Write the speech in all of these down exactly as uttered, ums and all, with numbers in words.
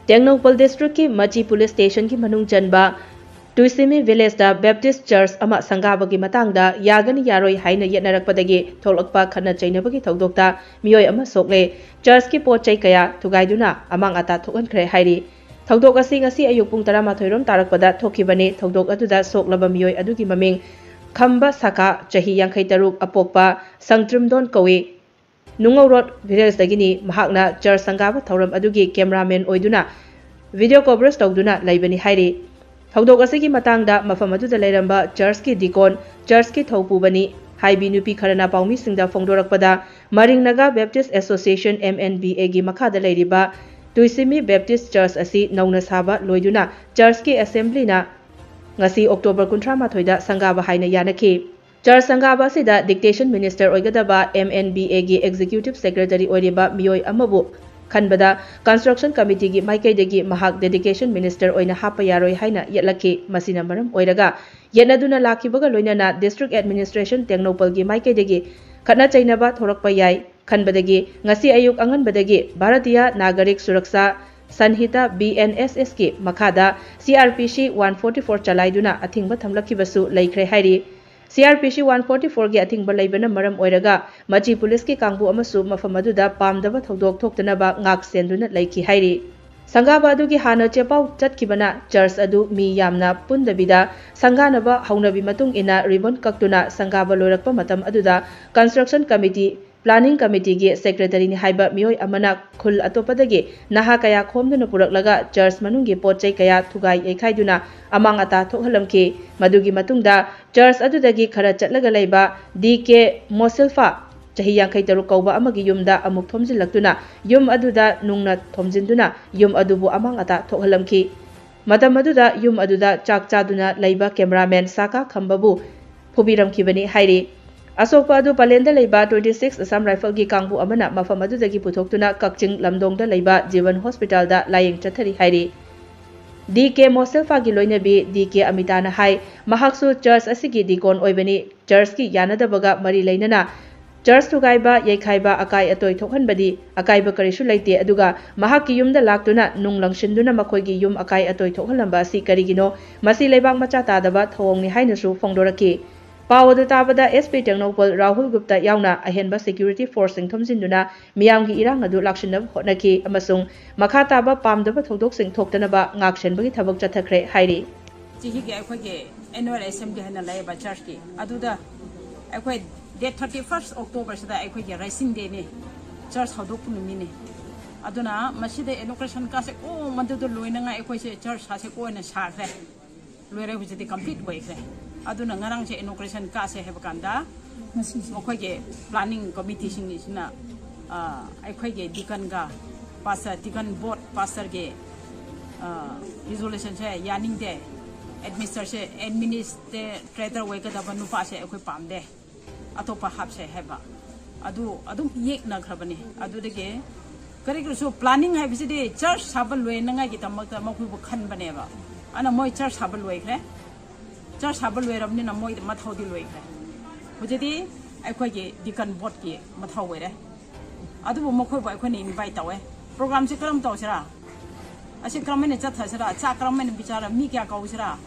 Tengnoupal district ꯀꯤ ꯃꯆꯤ police station ꯒꯤ ꯃꯅꯨꯡ ꯆꯟꯕ ꯇꯨꯏꯁꯤꯃꯤ village ꯇ Baptist church ꯑꯃ ꯁꯪꯒꯥꯕꯒꯤ ꯃꯇꯥꯡꯗ ꯌꯥꯒꯅꯤ ꯌꯥꯔꯣꯏ ꯍꯥꯏꯅ ꯌꯦꯠꯅꯔꯛꯄꯗꯒꯤ ꯊꯣꯛꯂꯛꯄ ꯈꯠꯅ ꯆꯩꯅꯕꯒꯤ ꯊꯧꯗꯣꯛꯇ ꯃꯤꯑꯣꯏ ꯑꯃ ꯁꯣꯛꯂꯦ꯫ Church ꯀꯤ ꯄꯣꯠ ꯆꯩ ꯀꯌꯥ ꯊꯨꯒꯥꯏꯗꯨꯅ ꯑꯃꯥꯡ ꯑꯇꯥ ꯊꯣꯛꯍꯟꯈ꯭ꯔꯦ ꯍꯥꯏꯔꯤ꯫ ꯊꯧꯗꯣꯛ ꯑꯁꯤ ꯉꯁꯤ ꯑꯌꯨꯛ ꯄꯨꯡ ꯇꯔꯥꯃꯥꯊꯣꯏ ꯔꯣꯝ ꯇꯥꯔꯛꯄꯗ ꯊꯣꯛꯈꯤꯕꯅꯤ꯫ ꯊꯧꯗꯣꯛ ꯑꯗꯨꯗ ꯁꯣꯛꯂꯕ ꯃꯤꯑꯣꯏ ꯑꯗꯨꯒꯤ ꯃꯃꯤꯡ ꯈꯝꯕ ꯁꯥꯀꯥ, ꯆꯍꯤ ꯌꯥꯡꯈꯩ ꯇꯔꯨꯛ, ꯑꯄꯣꯛꯄ ꯁꯪꯇ꯭ꯔꯤꯝꯗꯣꯟ ꯀꯧꯏ꯫ ꯅꯨꯡꯉꯧꯔꯣꯠ village ꯗꯒꯤꯅꯤ꯫ ꯃꯍꯥꯛꯅ church ꯁꯪꯒꯥꯕ ꯊꯧꯔꯝ ꯑꯗꯨꯒꯤ cameraman ꯑꯣꯏꯗꯨꯅ video coverage ꯇꯧꯗꯨꯅ ꯂꯩꯕꯅꯤ ꯍꯥꯏꯔꯤ꯫ ꯊꯧꯗꯣꯛ ꯑꯁꯤꯒꯤ ꯃꯇꯥꯡꯗ ꯃꯐꯝ ꯑꯗꯨꯗ ꯂꯩꯔꯝꯕ church ꯀꯤ deacon, church ꯀꯤ ꯊꯧꯄꯨꯕꯅꯤ ꯍꯥꯏꯕꯤ ꯅꯨꯄꯤ ꯈꯔꯅ ꯄꯥꯎꯃꯤꯁꯤꯡꯗ ꯐꯣꯡꯗꯣꯔꯛꯄꯗ, ꯃꯔꯤꯡ Naga Baptist Association, M N B A ꯒꯤ ꯃꯈꯥꯗ ꯂꯩꯔꯤꯕ ꯇꯨꯏꯁꯤꯃꯤ Baptist Church ꯑꯁꯤ ꯅꯧꯅ ꯁꯥꯕ ꯂꯣꯏꯗꯨꯅ church ꯀꯤ assembly ꯅ ꯉꯁꯤ October ꯀꯨꯟꯊ꯭ꯔꯥ ꯃꯥꯊꯣꯏꯗ ꯁꯪꯒꯥꯕ ꯍꯥꯏꯅ ꯌꯥꯅꯈꯤ꯫ Church ꯁꯪꯒꯥꯕ ꯑꯁꯤꯗ dictation minister ꯑꯣꯏꯒꯗꯕ M N B A ꯒꯤ executive secretary ꯑꯣꯏꯔꯤꯕ ꯃꯤꯑꯣꯏ ꯑꯃꯕꯨ ꯈꯟꯕꯗ construction committee ꯒꯤ ꯃꯥꯏꯀꯩꯗꯒꯤ ꯃꯍꯥꯛ dedication minister ꯑꯣꯏꯅ ꯍꯥꯞꯄ ꯌꯥꯔꯣꯏ ꯍꯥꯏꯅ ꯌꯦꯠꯂꯛꯈꯤ꯫ ꯃꯁꯤꯅ ꯃꯔꯝ ꯑꯣꯏꯔꯒ ꯌꯦꯠꯅꯗꯨꯅ ꯂꯥꯛꯈꯤꯕꯒ ꯂꯣꯏꯅꯅ district administration ꯇꯦꯡꯅꯧꯄꯜꯒꯤ ꯃꯥꯏꯀꯩꯗꯒꯤ ꯈꯠꯅ ꯆꯩꯅꯕ ꯊꯣꯔꯛꯄ ꯌꯥꯏ ꯈꯟꯕꯗꯒꯤ ꯉꯁꯤ ꯑꯌꯨꯛ ꯑꯉꯟꯕꯗꯒꯤ Bharatiya ꯅꯥꯒꯔꯤꯛ Suraksha ꯁꯟꯍꯤꯇꯥ, B N S S ꯀꯤ ꯃꯈꯥꯗ C R P C one forty four ꯆꯂꯥꯏꯗꯨꯅ ꯑꯊꯤꯡꯕ ꯊꯝꯂꯛꯈꯤꯕꯁꯨ ꯂꯩꯈ꯭ꯔꯦ ꯍꯥꯏꯔꯤ꯫ C R P C one forty four ꯒꯤ ꯑꯊꯤꯡꯕ ꯂꯩꯕꯅ ꯃꯔꯝ ꯑꯣꯏꯔꯒ ꯃꯆꯤ police ꯀꯤ ꯀꯥꯡꯕꯨ ꯑꯃꯁꯨ ꯃꯐꯝ ꯑꯗꯨꯗ ꯄꯥꯝꯗꯕ ꯊꯧꯗꯣꯛ ꯊꯣꯛꯇꯅꯕ ꯉꯥꯛ ꯁꯦꯟꯗꯨꯅ ꯂꯩꯈꯤ ꯍꯥꯏꯔꯤ꯫ ꯁꯪꯒꯥꯕ ꯑꯗꯨꯒꯤ ꯍꯥꯟꯅ ꯆꯦꯄꯥꯎ ꯆꯠꯈꯤꯕꯅ church ꯑꯗꯨ ꯃꯤ ꯌꯥꯝꯅ ꯄꯨꯟꯗꯕꯤꯗ ꯁꯪꯒꯥꯅꯕ ꯍꯧꯅꯕꯤ ꯃꯇꯨꯡ ꯏꯟꯅ ribbon ꯀꯛꯇꯨꯅ ꯁꯪꯒꯥꯕ ꯂꯣꯏꯔꯛꯄ ꯃꯇꯝ ꯑꯗꯨꯗ construction committee, planning committee ꯒꯤ secretary ꯅꯤ ꯍꯥꯏꯕ ꯃꯤꯑꯣꯏ ꯑꯃꯅ ꯈꯨꯜ ꯑꯇꯣꯞꯄꯗꯒꯤ ꯅꯍꯥ ꯀꯌꯥ ꯈꯣꯝꯗꯨꯅ ꯄꯨꯔꯛꯂꯒ church ꯃꯅꯨꯡꯒꯤ ꯄꯣꯠ ꯆꯩ ꯀꯌꯥ ꯊꯨꯒꯥꯏ ꯌꯩꯈꯥꯏꯗꯨꯅ ꯑꯃꯥꯡ ꯑꯇꯥ ꯊꯣꯛꯍꯜꯂꯝꯈꯤ꯫ ꯃꯗꯨꯒꯤ ꯃꯇꯨꯡꯗ church ꯑꯗꯨꯗꯒꯤ ꯈꯔ ꯆꯠꯂꯒ ꯂꯩꯕ D K ꯃꯣꯁꯤꯜꯐꯥ, ꯆꯍꯤ ꯌꯥꯡꯈꯩ ꯇꯔꯨꯛ ꯀꯧꯕ ꯑꯃꯒꯤ ꯌꯨꯝꯗ ꯑꯃꯨꯛ ꯊꯣꯝꯖꯤꯜꯂꯛꯇꯨꯅ ꯌꯨꯝ ꯑꯗꯨꯗ ꯅꯨꯡꯅ ꯊꯣꯝꯖꯤꯟꯗꯨꯅ ꯌꯨꯝ ꯑꯗꯨꯕꯨ ꯑꯃꯥꯡ ꯑꯇꯥ ꯊꯣꯛꯍꯜꯂꯝꯈꯤ꯫ ꯃꯇꯝ ꯑꯗꯨꯗ ꯌꯨꯝ ꯑꯗꯨꯗ ꯆꯥꯛ ꯆꯥꯗꯨꯅ ꯂꯩꯕ cameraman ꯁꯥꯀꯥ ꯈꯝꯕꯕꯨ ꯐꯨꯕꯤꯔꯝꯈꯤꯕꯅꯤ ꯍꯥꯏꯔꯤ꯫ ꯑꯁꯣꯛꯄ ꯑꯗꯨ ꯄꯂꯦꯟꯗ ꯂꯩꯕ twenty six Assam Rifle ꯒꯤ ꯀꯥꯡꯕꯨ ꯑꯃꯅ ꯃꯐꯝ ꯑꯗꯨꯗꯒꯤ ꯄꯨꯊꯣꯛꯇꯨꯅ ꯀꯛꯆꯤꯡ ꯂꯝꯗꯣꯡꯗ ꯂꯩꯕ ꯖꯤꯕꯟ hospital ꯗ ꯂꯥꯌꯦꯡ ꯆꯠꯊꯔꯤ ꯍꯥꯏꯔꯤ꯫ D K ꯃꯣꯁꯤꯜꯐꯥꯒꯤ ꯂꯣꯏꯅꯕꯤ D K ꯑꯃꯤꯇꯥꯅ ꯍꯥꯏ, ꯃꯍꯥꯛꯁꯨ church ꯑꯁꯤꯒꯤ deacon ꯑꯣꯏꯕꯅꯤ꯫ Church ꯀꯤ ꯌꯥꯅꯗꯕꯒ ꯃꯔꯤ ꯂꯩꯅꯅ ꯆꯔꯆ ꯊꯨꯒꯥꯏꯕ, ꯌꯩꯈꯥꯏꯕ, ꯑꯀꯥꯏ ꯑꯇꯣꯏ ꯊꯣꯛꯍꯟꯕꯗꯤ ꯑꯀꯥꯏꯕ ꯀꯔꯤꯁꯨ ꯂꯩꯇꯦ, ꯑꯗꯨꯒ ꯃꯍꯥꯛꯀꯤ ꯌꯨꯝꯗ ꯂꯥꯛꯇꯨꯅ ꯅꯨꯡ ꯂꯪꯁꯤꯟꯗꯨꯅ ꯃꯈꯣꯏꯒꯤ ꯌꯨꯝ ꯑꯀꯥꯏ ꯑꯇꯣꯏ ꯊꯣꯛꯍꯜꯂꯝꯕ ꯑꯁꯤ ꯀꯔꯤꯒꯤꯅꯣ? ꯃꯁꯤ ꯂꯩꯕꯥꯛ ꯃꯆꯥ ꯇꯥꯗꯕ ꯊꯧꯑꯣꯡꯅꯤ ꯍꯥꯏꯅꯁꯨ ꯐꯣꯡꯗꯣꯔꯛꯈꯤ꯫ ꯄꯥꯎ ꯑꯗꯨ ꯇꯥꯕꯗ ꯑꯦꯁ ꯄꯤ ꯇꯦꯡꯅꯧꯄꯜ ꯔꯥꯍꯨꯜ ꯒꯨꯞꯇ ꯌꯥꯎꯅ ꯑꯍꯦꯟꯕ ꯁꯦꯀ꯭ꯌꯨꯔꯤꯇꯤ ꯐꯣꯔꯁꯁꯤꯡ ꯊꯣꯝꯖꯤꯟꯗꯨꯅ ꯃꯤꯌꯥꯝꯒꯤ ꯏꯔꯥꯡ ꯑꯗꯨ ꯂꯥꯛꯁꯤꯟꯅꯕ ꯍꯣꯠꯅꯈꯤ ꯑꯃꯁꯨꯡ ꯃꯈꯥ ꯇꯥꯕ ꯄꯥꯝꯗꯕ ꯊꯧꯗꯣꯛꯁꯤꯡ ꯊꯣꯛꯇꯅꯕ ꯉꯥꯛꯁꯦꯟꯕꯒꯤ ꯊꯕꯛ ꯆꯠꯊꯈ꯭ꯔꯦ ꯍꯥꯏꯔꯤ꯫ ꯆꯍꯤꯒꯤ ꯑꯩꯈꯣꯏꯒꯤ ꯑꯦꯅꯨꯋꯦꯜ ꯑꯦꯁꯦꯝꯕ꯭ꯂꯤ ꯍꯥꯏꯅ ꯂꯩꯌꯦꯕ ꯆꯔꯆꯀꯤ, ꯑꯗꯨꯗ ꯑꯩꯈꯣꯏ ꯗꯦꯠ ꯊꯥꯔꯇꯤ ꯐꯥꯔꯁ ꯑꯣꯛꯇꯣꯕꯔꯁꯤꯗ ꯑꯩꯈꯣꯏꯒꯤ ꯔꯥꯏꯖꯤꯡ ꯗꯦꯅꯤ, ꯆꯔꯆ ꯍꯧꯗꯣꯛꯄ ꯅꯨꯃꯤꯠꯅꯤ꯫ ꯑꯗꯨꯅ ꯃꯁꯤꯗ ꯏꯅꯣꯒ꯭ꯔꯦꯁꯟ ꯀꯥꯁꯦ ꯀꯣ ꯃꯗꯨꯗ ꯂꯣꯏꯅꯉꯥꯏ ꯑꯩꯈꯣꯏꯁꯦ ꯆꯔꯆ ꯁꯥꯁꯦ ꯀꯣ ꯑꯣꯏꯅ ꯁꯥꯈ꯭ꯔꯦ꯫ ꯂꯣꯏꯔꯦ, ꯍꯧꯖꯤꯛꯇꯤ ꯀꯝꯄ꯭ꯂꯤꯠ ꯑꯣꯏꯈ꯭ꯔꯦ꯫ ꯑꯗꯨꯅ ꯉꯔꯥꯡꯁꯦ ꯏꯅꯣꯒ꯭ꯔꯦꯁꯟ ꯀꯥꯁꯦ ꯍꯥꯏꯕ ꯀꯥꯟꯗ ꯃꯈꯣꯏꯒꯤ ꯄ꯭ꯂꯥꯅꯤꯡ ꯀꯃꯤꯇꯤꯁꯤꯡꯁꯤꯅ, ꯑ, ꯑꯩꯈꯣꯏꯒꯤ ꯗꯤꯀꯟꯒ ꯄꯥꯁꯇꯔ, ꯗꯤꯀꯟ ꯕꯣꯔꯗ ꯄꯥꯁꯇꯔꯒꯤ, ꯑ, ꯔꯤꯖꯣꯂꯨꯁꯟꯁꯦ ꯌꯥꯅꯤꯡꯗꯦ꯫ ꯑꯦꯗꯃꯤꯅꯤꯁꯇꯔꯁꯦ, ꯑꯦꯗꯃꯤꯅꯤꯁꯇ꯭ꯔꯦꯇꯔ ꯑꯣꯏꯒꯗꯕ ꯅꯨꯄꯥꯁꯦ ꯑꯩꯈꯣꯏ ꯄꯥꯝꯗꯦ, ꯑꯇꯣꯞꯄ ꯍꯥꯞꯁꯦ ꯍꯥꯏꯕ꯫ ꯑꯗꯨ ꯑꯗꯨꯝ ꯌꯦꯛꯅꯈ꯭ꯔꯕꯅꯤ꯫ ꯑꯗꯨꯗꯒꯤ ꯀꯔꯤ ꯀꯔꯤꯁꯨ ꯄ꯭ꯂꯥꯅꯤꯡ ꯍꯥꯏꯕꯁꯤꯗꯤ ꯆꯔꯆ ꯁꯥꯕ ꯂꯣꯏꯅꯉꯥꯏꯒꯤꯗꯃꯛꯇ ꯃꯈꯣꯏꯕꯨ ꯈꯟꯕꯅꯦꯕ꯫ ꯑꯗꯨꯅ ꯃꯣꯏ ꯆꯔꯆ ꯁꯥꯕ ꯂꯣꯏꯈ꯭ꯔꯦ꯫ ꯆꯔꯆ ꯁꯥꯕ ꯂꯣꯏꯔꯕꯅꯤꯅ ꯃꯣꯏ ꯃꯊꯧꯗꯤ ꯂꯣꯏꯈ꯭ꯔꯦ꯫ ꯍꯧꯖꯤꯛꯇꯤ ꯑꯩꯈꯣꯏꯒꯤ ꯗꯤꯀꯟ ꯕꯣꯔꯗꯀꯤ ꯃꯊꯧ ꯑꯣꯏꯔꯦ꯫ ꯑꯗꯨꯕꯨ ꯃꯈꯣꯏꯕꯨ ꯑꯩꯈꯣꯏꯅ ꯏꯟꯚꯥꯏꯠ ꯇꯧꯋꯦ꯫ ꯄ꯭ꯔꯣꯒ꯭ꯔꯥꯝꯁꯤ ꯀꯔꯝ ꯇꯧꯁꯤꯔꯥ? ꯑꯁꯤ ꯀꯔꯝ ꯍꯥꯏꯅ ꯆꯠꯊꯁꯤꯔꯥ? ꯆꯥꯛ ꯀꯔꯝ ꯍꯥꯏꯅ ꯄꯤꯖꯔꯥ? ꯃꯤ ꯀꯌꯥ ꯀꯧꯁꯤꯔꯥ?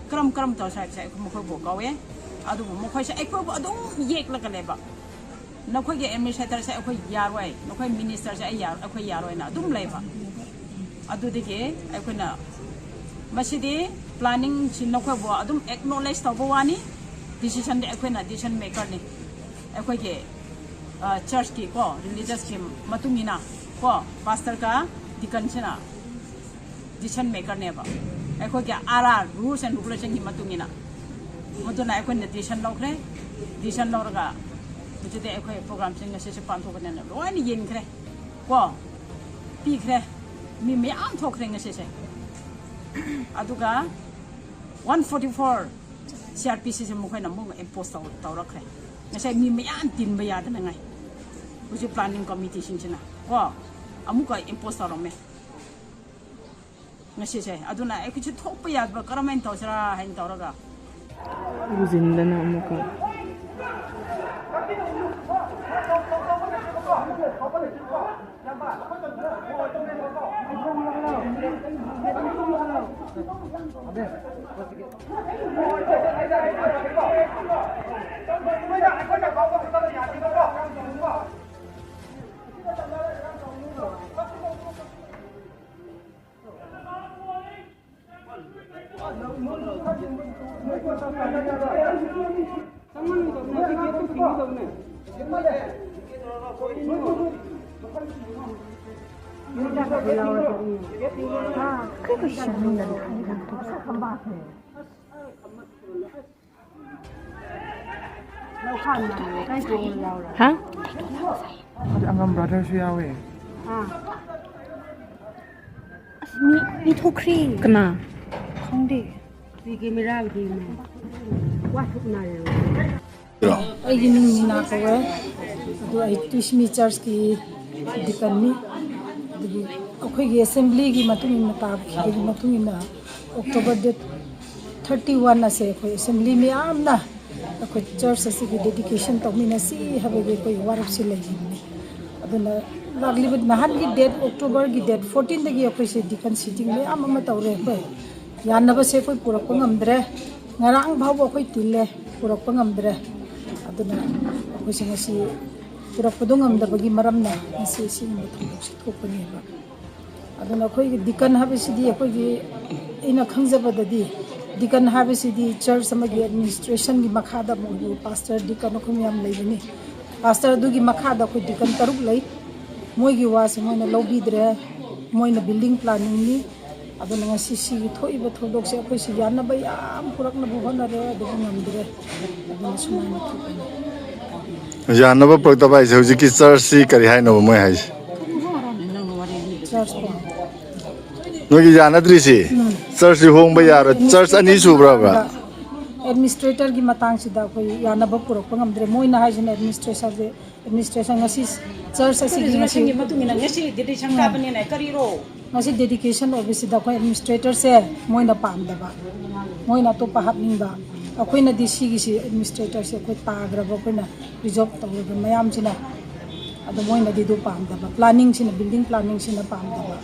ꯀꯔꯝ ꯀꯔꯝ ꯇꯧꯁꯤꯔꯥ ꯍꯥꯏꯕꯁꯦ ꯑꯩꯈꯣꯏ ꯃꯈꯣꯏꯕꯨ ꯀꯧꯋꯦ꯫ ꯑꯗꯨꯕꯨ ꯃꯈꯣꯏꯁꯦ ꯑꯩꯈꯣꯏꯕꯨ ꯑꯗꯨꯝ ꯌꯦꯛꯂꯒ ꯂꯩꯕ꯫ "ꯅꯈꯣꯏꯒꯤ ꯑꯦꯗꯃꯤꯅꯤꯁꯇ꯭ꯔꯦꯇꯔꯁꯦ ꯑꯩꯈꯣꯏ ꯌꯥꯔꯣꯏ, ꯅꯈꯣꯏ ꯃꯤꯅꯤꯁꯇꯔꯁꯦ ꯑꯩ ꯌꯥꯔ-, ꯑꯩꯈꯣꯏ ꯌꯥꯔꯣꯏꯅ" ꯑꯗꯨꯝ ꯂꯩꯕ꯫ ꯑꯗꯨꯗꯒꯤ ꯑꯩꯈꯣꯏꯅ ꯃꯁꯤꯗꯤ ꯄ꯭ꯂꯥꯅꯤꯡꯁꯤ ꯅꯈꯣꯏꯕꯨ ꯑꯗꯨꯝ ꯑꯦꯛꯅꯣꯂꯦꯖ ꯇꯧꯕ ꯋꯥꯅꯤ, ꯗꯤꯁꯤꯁꯟꯗꯤ ꯑꯩꯈꯣꯏꯅ ꯗꯤꯁꯤꯁꯟ ꯃꯦꯀꯔꯅꯤ꯫ ꯑꯩꯈꯣꯏꯒꯤ, ꯑ, ꯆꯔꯆꯀꯤ ꯀꯣ, ꯔꯤꯂꯤꯖꯁꯀꯤ ꯃꯇꯨꯡ ꯏꯟꯅ ꯀꯣ, ꯄꯥꯁꯇꯔꯒ ꯗꯤꯀꯟꯁꯤꯅ ꯗꯤꯁꯤꯁꯟ ꯃꯦꯀꯔꯅꯦꯕ꯫ ꯑꯩꯈꯣꯏꯒꯤ ꯑꯥꯔ ꯑꯥꯔ, ꯔꯨꯜꯁ ꯑꯦꯟ ꯔꯤꯒꯨꯂꯦꯁꯟꯒꯤ ꯃꯇꯨꯡ ꯏꯟꯅ꯫ ꯃꯗꯨꯅ ꯑꯩꯈꯣꯏꯅ ꯗꯤꯁꯤꯁꯟ ꯂꯧꯈ꯭ꯔꯦ꯫ ꯗꯤꯁꯤꯁꯟ ꯂꯧꯔꯒ ꯍꯧꯖꯤꯛꯇꯤ ꯑꯩꯈꯣꯏ ꯄ꯭ꯔꯣꯒ꯭ꯔꯥꯝꯁꯦ ꯉꯁꯤꯁꯦ ꯄꯥꯡꯊꯣꯛꯀꯅꯦꯅ ꯂꯣꯏꯅ ꯌꯦꯟꯈ꯭ꯔꯦ ꯀꯣ, ꯄꯤꯈ꯭ꯔꯦ꯫ ꯃꯤ ꯃꯌꯥꯝ ꯊꯣꯛꯈ꯭ꯔꯦ ꯉꯁꯤꯁꯦ꯫ ꯑꯗꯨꯒ one forty for C R P ꯁꯤꯁꯦ ꯃꯈꯣꯏꯅ ꯑꯃꯨꯛ ꯏꯝꯄꯣꯁ ꯇꯧ-, ꯇꯧꯔꯛꯈ꯭ꯔꯦ꯫ ꯉꯁꯥꯏ ꯃꯤ ꯃꯌꯥꯝ ꯇꯤꯟꯕ ꯌꯥꯗꯅꯉꯥꯏ ꯍꯧꯖꯤꯛ ꯄ꯭ꯂꯥꯅꯤꯡ ꯀꯃꯤꯇꯤꯁꯤꯡꯁꯤꯅ ꯀꯣ ꯑꯃꯨꯛꯀ ꯏꯝꯄꯣꯁ ꯇꯧꯔꯝꯃꯦ ꯉꯁꯤꯁꯦ꯫ ꯑꯗꯨꯅ ꯑꯩꯈꯣꯏꯁꯨ ꯊꯣꯛꯄ ꯌꯥꯗꯕ, ꯀꯔꯝꯍꯥꯏꯅ ꯇꯧꯁꯤꯔꯥ ꯍꯥꯏꯅ ꯇꯧꯔꯒ ꯎꯖꯤꯟꯗꯅ ꯑꯃꯨꯛꯀ ꯍꯥ? ꯑꯉꯝ ꯕ꯭ꯔꯗꯔꯁꯨ ꯌꯥꯎꯋꯦ꯫ ꯑꯁ, ꯃꯤ, ꯃꯤ ꯊꯣꯛꯈ꯭ꯔꯦ꯫ ꯀꯅꯥ? ꯈꯪꯗꯦ꯫ ꯁꯤ ꯀꯦꯃꯦꯔꯥꯒꯤꯗꯤ ꯋꯥ ꯊꯣꯛꯅꯔꯦ꯫ ꯑꯩꯒꯤ ꯃꯤꯡ ꯃꯤꯅꯥ ꯀꯧꯋꯦ꯫ ꯑꯗꯨ ꯑꯩ ꯇꯨꯏꯁꯃꯤ ꯆꯔꯆꯀꯤ ꯗꯤꯀꯟꯅꯤ꯫ ꯑꯗꯨꯒꯤ ꯑꯩꯈꯣꯏꯒꯤ ꯑꯦꯁꯦꯝꯕ꯭ꯂꯤꯒꯤ ꯃꯇꯨꯡ ꯏꯟꯅ ꯇꯥꯈꯤꯕꯒꯤ ꯃꯇꯨꯡ ꯏꯟꯅ ꯑꯣꯛꯇꯣꯕꯔ ꯗꯦꯠ ꯊꯥꯔꯇꯤ ꯋꯥꯟ ꯑꯁꯦ ꯑꯩꯈꯣꯏ ꯑꯦꯁꯦꯝꯕ꯭ꯂꯤ ꯃꯌꯥꯝꯅ ꯑꯩꯈꯣꯏ ꯆꯔꯆ ꯑꯁꯤꯒꯤ ꯗꯦꯗꯤꯀꯦꯁꯟ ꯇꯧꯃꯤꯟꯅꯁꯤ ꯍꯥꯏꯕꯒꯤ ꯑꯩꯈꯣꯏ ꯋꯥꯔꯦꯞꯁꯤ ꯂꯩꯈꯤꯕꯅꯤ꯫ ꯑꯗꯨꯅ ꯂꯥꯛꯂꯤꯕ ꯅꯍꯥꯟꯒꯤ ꯗꯦꯠ, ꯑꯣꯛꯇꯣꯕꯔꯒꯤ ꯗꯦꯠ ꯐꯣꯔꯇꯤꯟꯗꯒꯤ ꯑꯩꯈꯣꯏꯁꯦ ꯗꯤꯀꯟ ꯁꯤꯇꯤꯡ ꯃꯌꯥꯝ ꯑꯃ ꯇꯧꯔꯦ꯫ ꯑꯩꯈꯣꯏ ꯌꯥꯅꯕꯁꯦ ꯑꯩꯈꯣꯏ ꯄꯨꯔꯛꯄ ꯉꯝꯗ꯭ꯔꯦ꯫ ꯉꯔꯥꯡ ꯐꯥꯎꯕ ꯑꯩꯈꯣꯏ ꯇꯤꯜꯂꯦ, ꯄꯨꯔꯛꯄ ꯉꯝꯗ꯭ꯔꯦ꯫ ꯑꯗꯨꯅ ꯑꯩꯈꯣꯏꯁꯦ ꯉꯁꯤ ꯄꯨꯔꯛꯄꯗꯣ ꯉꯝꯗꯕꯒꯤ ꯃꯔꯝꯅ ꯉꯁꯤ ꯁꯤꯒꯨꯝꯕ ꯊꯧꯗꯣꯛꯁꯦ ꯊꯣꯛꯄꯅꯦꯕ꯫ ꯑꯗꯨꯅ ꯑꯩꯈꯣꯏꯒꯤ ꯗꯤꯀꯟ ꯍꯥꯏꯕꯁꯤꯗꯤ ꯑꯩꯈꯣꯏꯒꯤ, ꯑꯩꯅ ꯈꯪꯖꯕꯗꯗꯤ ꯗꯤꯀꯟ ꯍꯥꯏꯕꯁꯤꯗꯤ ꯆꯔꯆ ꯑꯃꯒꯤ ꯑꯦꯗꯃꯤꯅꯤꯁꯇ꯭ꯔꯦꯁꯟꯒꯤ ꯃꯈꯥꯗ ꯑꯃꯨꯛ ꯄꯥꯁꯇꯔ, ꯗꯤꯀꯟ ꯑꯩꯈꯣꯏ ꯃꯌꯥꯝ ꯂꯩꯕꯅꯤ꯫ ꯄꯥꯁꯇꯔ ꯑꯗꯨꯒꯤ ꯃꯈꯥꯗ ꯑꯩꯈꯣꯏ ꯗꯤꯀꯟ ꯇꯔꯨꯛ ꯂꯩ꯫ ꯃꯣꯏꯒꯤ ꯋꯥꯁꯦ ꯃꯣꯏꯅ ꯂꯧꯕꯤꯗ꯭ꯔꯦ꯫ ꯃꯣꯏꯅ ꯕꯤꯜꯗꯤꯡ ꯄ꯭ꯂꯥꯅꯤꯡꯅꯤ꯫ ꯑꯗꯨꯅ ꯉꯁꯤ ꯁꯤꯒꯤ ꯊꯣꯛꯏꯕ ꯊꯧꯗꯣꯛꯁꯦ ꯑꯩꯈꯣꯏꯁꯤ ꯌꯥꯅꯕ ꯌꯥꯝ ꯄꯨꯔꯛꯅꯕ ꯍꯣꯠꯅꯔꯦ, ꯑꯗꯨꯕꯨ ꯉꯝꯗ꯭ꯔꯦ꯫ ꯑꯗꯨꯅ ꯁꯨꯃꯥꯏꯅ ꯊꯣꯛꯄꯅꯤ꯫ ꯌꯥꯅꯕ ꯄꯨꯔꯛꯇꯕ ꯍꯥꯏꯁꯦ ꯍꯧꯖꯤꯛꯀꯤ ꯆꯔꯆꯁꯤ ꯀꯔꯤ ꯍꯥꯏꯅꯣꯕ ꯃꯣꯏ ꯍꯥꯏꯁꯦ? ꯆꯔꯆ ꯀꯣ꯫ ꯅꯣꯏꯒꯤ ꯌꯥꯅꯗ꯭ꯔꯤꯁꯤ ꯎꯝ꯫ ꯆꯔꯆꯁꯤ ꯍꯣꯡꯕ ꯌꯥꯔꯣꯏ꯫ ꯆꯔꯆ ꯑꯅꯤ ꯁꯨꯕ꯭ꯔꯕ? ꯑꯦꯗꯃꯤꯅꯤꯁꯇ꯭ꯔꯦꯇꯔꯒꯤ ꯃꯇꯥꯡꯁꯤꯗ ꯑꯩꯈꯣꯏ ꯌꯥꯅꯕ ꯄꯨꯔꯛꯄ ꯉꯝꯗ꯭ꯔꯦ꯫ ꯃꯣꯏꯅ ꯍꯥꯏꯁꯤꯅ ꯑꯦꯗꯃꯤꯅꯤꯁꯇ꯭ꯔꯦꯁꯟꯁꯦ, ꯑꯦꯗꯃꯤꯅꯤꯁꯇ꯭ꯔꯦꯁꯟ ꯉꯁꯤ ꯆꯔꯆ ꯑꯁꯤꯒꯤ ꯉꯁꯤ ꯔꯤꯖꯣꯂꯨꯁꯟꯒꯤ ꯃꯇꯨꯡ ꯏꯟꯅ ꯉꯁꯤ ꯗꯦꯗꯤꯀꯦꯁꯟ ꯎꯝ꯫ ꯀꯥꯕꯅꯤꯅ ꯀꯔꯤꯔꯣ? ꯉꯁꯤ ꯗꯦꯗꯤꯀꯦꯁꯟ ꯑꯣꯏꯕꯁꯤꯗ ꯑꯩꯈꯣꯏ ꯑꯦꯗꯃꯤꯅꯤꯁꯇ꯭ꯔꯦꯇꯔꯁꯦ ꯃꯣꯏꯅ ꯄꯥꯝꯗꯕ, ꯃꯣꯏꯅ ꯑꯇꯣꯞꯄ ꯍꯥꯞꯅꯤꯡꯕ꯫ ꯑꯩꯈꯣꯏꯅꯗꯤ ꯁꯤꯒꯤꯁꯤ ꯑꯦꯗꯃꯤꯅꯤꯁꯇ꯭ꯔꯦꯇꯔꯁꯦ ꯑꯩꯈꯣꯏ ꯇꯥꯈ꯭ꯔꯕ, ꯑꯩꯈꯣꯏꯅ ꯔꯤꯖꯣꯜꯕ ꯇꯧꯔꯕ ꯃꯌꯥꯝꯁꯤꯅ, ꯑꯗꯣ ꯃꯣꯏꯅꯗꯤ ꯑꯗꯨ ꯄꯥꯝꯗꯕ, ꯄ꯭ꯂꯥꯅꯤꯡꯁꯤꯅ, ꯕꯤꯜꯗꯤꯡ ꯄ꯭ꯂꯥꯅꯤꯡꯁꯤꯅ ꯄꯥꯝꯗꯕ꯫